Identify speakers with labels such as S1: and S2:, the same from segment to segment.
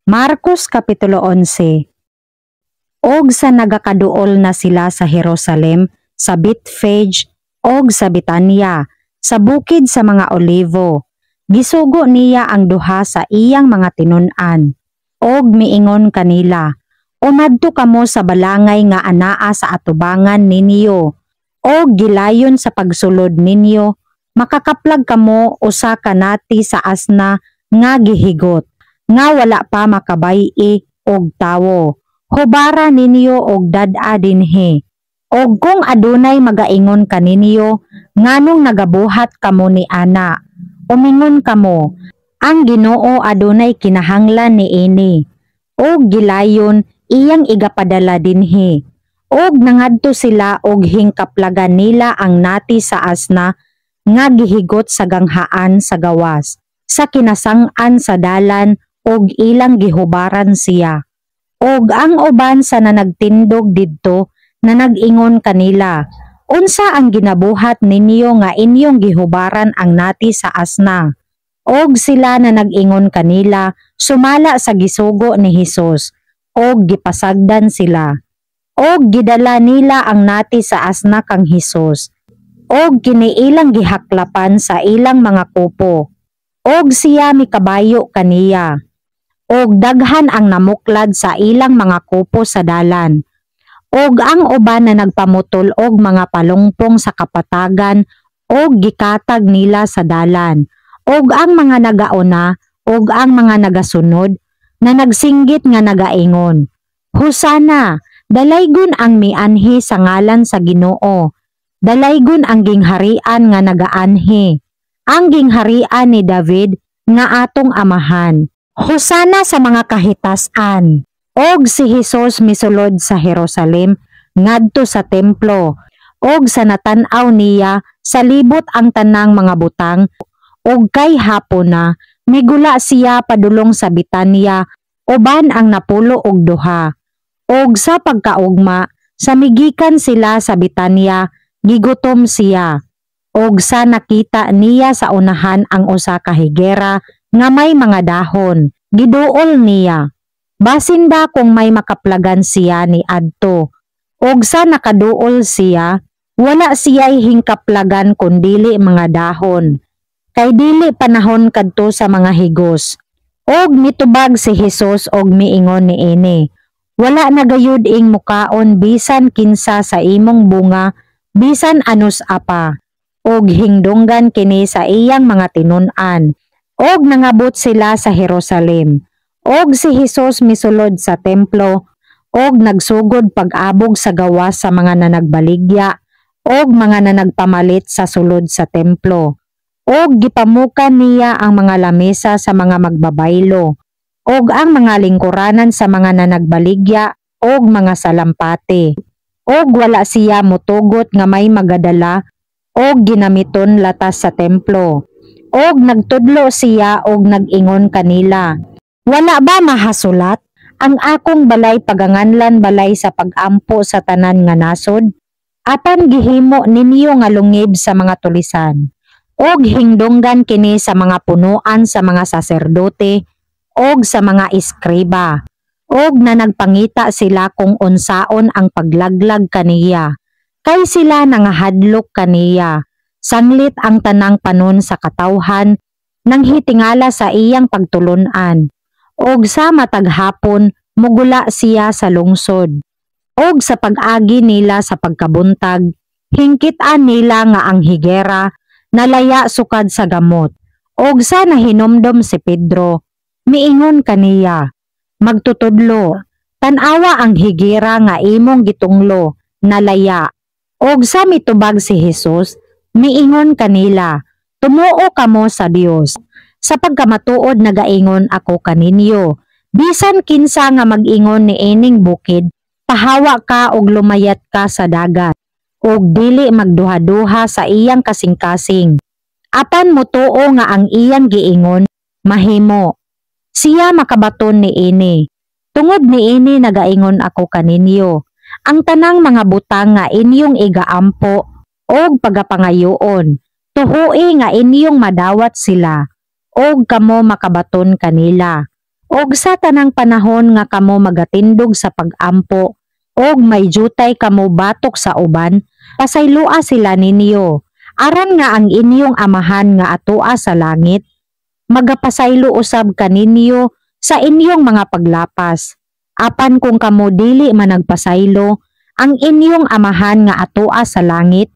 S1: Marcos Kapitulo 11. Og sa nagakaduol na sila sa Jerusalem, sa Bethphage og sa Betania, sa bukid sa mga Olivo, gisugo niya ang duha sa iyang mga tinun-an, og miingon kanila, "Umadto kamo sa balangay nga anaa sa atubangan ninyo, og gilayon sa pagsulod ninyo, makakaplag kamo usa ka nati sa asna nga gihigot, nga wala pa makabay-i og tawo. Hubara ninyo og dad-a dinhi. Og kung adunay magaingon kaninyo, 'Nganong nagabuhat kamo ni ana?' umingon kamo, 'Ang Ginoo adunay kinahanglan niini, og gilayon iyang igapadala dinhi.'" Og nangadto sila og hingkaplagan nila ang nati sa asna nga gihigot sa ganghaan sa gawas, sa kinasang-an sa dalan, og ilang gihubaran siya. Og ang uban sa nanagtindog didto na nag-ingon kanila, "Unsa ang ginabuhat ninyo nga inyong gihubaran ang nati sa asna?" Og sila na nag-ingon kanila sumala sa gisugo ni Hesus, og gipasagdan sila. Og gidala nila ang nati sa asna kang Hesus, og kini ilang gihaklapan sa ilang mga kupo, og siya mikabayo kaniya. Og daghan ang namuklad sa ilang mga kupo sa dalan. Og ang uban na nagpamutol og mga palungpong sa kapatagan og gikatag nila sa dalan. Og ang mga nagauna og ang mga nagasunod na nagsinggit nga nagaingon, "Hosana! Dalaygon ang mianhi sa ngalan sa Ginoo. Dalaygon ang gingharian nga nagaanhi. Ang gingharian ni David nga atong amahan. Hosana sa mga kahitasan." Og si Hesus misulod sa Jerusalem ngadto sa templo, og sa natan-aw niya sa libot ang tanang mga butang, og kay hapon na, migula siya padulong sa Betania uban ang 12. Og sa pagkaugma, sa migikan sila sa Betania, gigutom siya. Og sa nakita niya sa unahan ang usa ka higera nga may mga dahon, giduol niya. Basin ba kung may makaplagan siya ni adto. Og sa nakaduol siya, wala siya'y hingkaplagan kundili mga dahon. Kay dili panahon kadto sa mga higos. Og mitubag si Hesus og miingon niini, "Wala na gayud ing mukaon bisan kinsa sa imong bunga bisan anus apa." Og hingdunggan kini sa iyang mga tinun-an. Og nangabot sila sa Jerusalem. Og si Hesus misulod sa templo og nagsugod pag-abog sa gawas sa mga nanagbaligya og mga nanagpamalit sa sulod sa templo. Og gipamukan niya ang mga lamesa sa mga magbabaylo og ang mga lingkuranan sa mga nanagbaligya og mga salampati. Og wala siya mutugot nga may magadala og ginamiton latas sa templo. Og nagtudlo siya og nag-ingon kanila, "Wala ba mahasulat, 'Ang akong balay paganganlan balay sa pag-ampo sa tanan nga nasod'? Apan gihimo ninyo nga lungib sa mga tulisan." Og hingdunggan kini sa mga punuan sa mga saserdote og sa mga eskriba. Og na nagpangita sila kung unsaon ang paglaglag kaniya. Kay sila nangahadlok kaniya. Sanglit ang tanang panon sa katawhan nang hitingala sa iyang pagtulunan. Og sa matag hapon mugula siya sa lungsod. Og sa pag-agi nila sa pagkabuntag, hingkit-an nila nga ang higera nalaya sukad sa gamot. Og sa nahinumdom si Pedro, miingon kaniya, "Magtutudlo, tan-awa, ang higera nga imong gitunglo nalaya." Og sa mitubag si Hesus, miingon kanila, "Tumuo kamo sa Dios. Sa pagkamatuod nagaingon ako kaninyo, bisan kinsa nga mag-ingon niining bukid, 'Pahawa ka og lumayat ka sa dagat,' ug dili magduha-duha sa iyang kasing-kasing, apan motuo nga ang iyang giingon mahimo, siya makabaton niini. Tungod niini nagaingon ako kaninyo, ang tanang mga butang nga inyong igaampo og pagapangayoon, tuhui nga inyong madawat sila, og kamo makabaton kanila. Og sa tanang panahon nga kamo magatindog sa pag-ampo og may jutay kamo batok sa uban, pasayloa sila ninyo, aron nga ang inyong Amahan nga atoa sa langit magapasaylo usab kaninyo sa inyong mga paglapas. Apan kung kamo dili managpasaylo, ang inyong Amahan nga atoa sa langit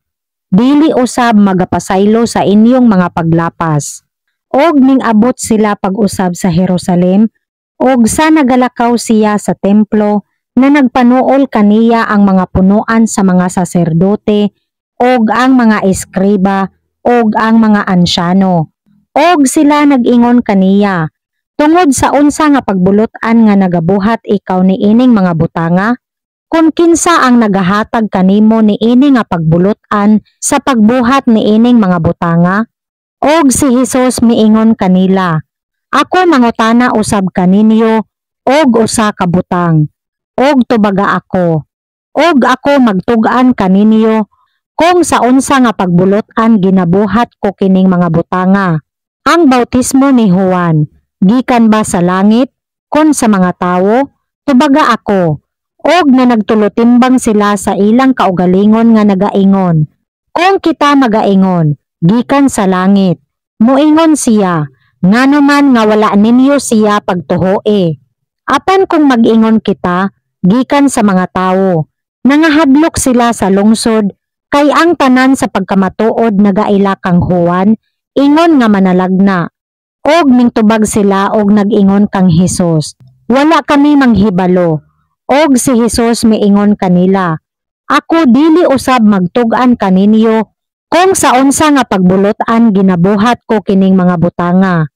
S1: dili usab magapasaylo sa inyong mga paglapas. Og ning-abot sila pag-usab sa Jerusalem, og sa nagalakaw siya sa templo, na nagpanuol kaniya ang mga punuan sa mga saserdote og ang mga eskriba og ang mga ansyano. Og sila nag-ingon kaniya, "Tungod sa unsa nga pagbulot-an nga nagabuhat ikaw niining mga butanga? Kung kinsa ang nagahatag kanimo niini nga pagbulot-an sa pagbuhat niining mga butanga?" Og si Hesus miingon kanila, "Ako mangutana usab kaninyo og usa ka butang, og tubaga ako, og ako magtug-an kaninyo kung sa unsa nga pagbulot-an ginabuhat ko kining mga butanga. Ang bautismo ni Juan, gikan ba sa langit kon sa mga tawo? Tubaga ako." Og na nagtulotimbang sila sa ilang kaugalingon nga nagaingon, "Kung kita magaingon, 'Gikan sa langit,' muingon siya, 'Ngano man nga wala ninyo siya pagtuhoi?' Apan kung mag-ingon kita, 'Gikan sa mga tawo,'" nangahadlok sila sa lungsod, kay ang tanan sa pagkamatuod nagaila kang Juan ingon nga manalagna. Og ningtubag sila og nag-ingon kang Hesus, "Wala kami manghibalo." Og si Hesus miingon kanila, "Ako dili usab magtug-an kaninyo kung sa unsa nga pagbulot-an ginabuhat ko kining mga butanga."